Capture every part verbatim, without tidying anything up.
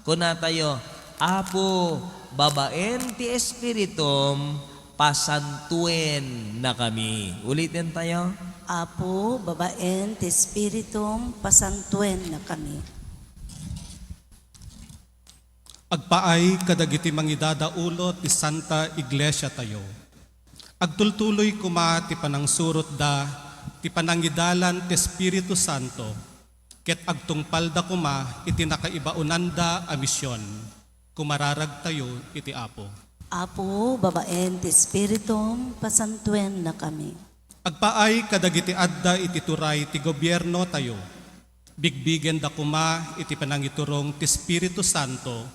Kunatayo, "Apo, babaen ti Espiritum, pasantuennakami." Ulitentayo. "Apo, babaen ti Espiritum, pasantuennakami." Agpaay kadagiti mangidadaulot ti Santa Iglesiatayo. Agtultuloy koma ti panangsurotda ti panangidalan ti Espiritu Santo, ket agtungpalda koma iti nakaibaonanda a mision. Kumararagtayo iti Apo. "Apo, babaen ti Espiritum, pasantuennakami." Agpaay kadagiti adda iti turay ti gobiernotayo. Bigbigenda koma iti panangiturong ti Espiritu Santo,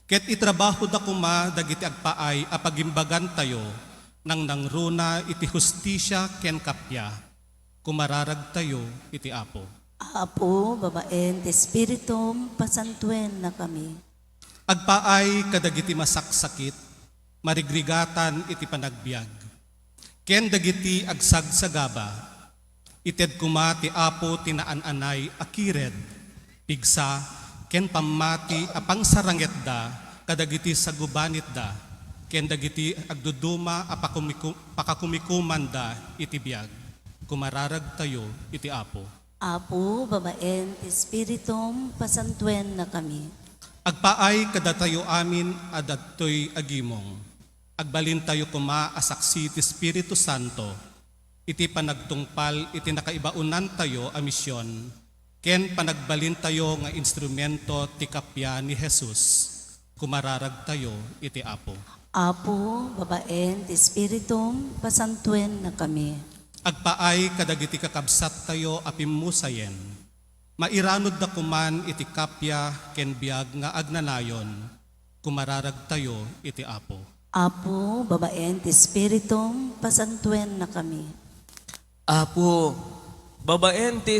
ket itrabahoda koma dagiti agpaay a pagimbagantayo, nangnangruna iti hustisia ken kappia. Kumararagtayo iti Apo. "Apo, babaen ti Espiritum, pasantuennakami." Agpaay kadagiti masaksakit, marigrigatan iti panagbiag, ken dagiti agsagsagaba. Ited koma ti Apo ti naan-anay a kired, pigsa, ken pammati a pangsarangetda kadagiti sagubanitda, ken dagiti agduduma a pakumiku-, pakakumikomanda iti biag. Kumararagtayo iti Apo. "Apo, babaen ti Espiritum, pasantuennakami." Agpaay kadatayo amin a dagitoy agimong. Agbalintayo koma a saksi ti Espiritu Santo iti panagtungpal iti nakaibaonantayo a mision ken panagbalintayo nga instrumento ti kappia ni Jesus. Kumararagtayo iti Apo. "Apo, babaen ti Espiritum, pasantuennakami." Agpaay kadagiti kakabsattayo a pimmusayen. Mairanudda koman iti kappia ken biag nga agnanayon. Kumararagtayo iti Apo. "Apo, babaen ti Espiritum, pasantuennakami." "Apo, babaen ti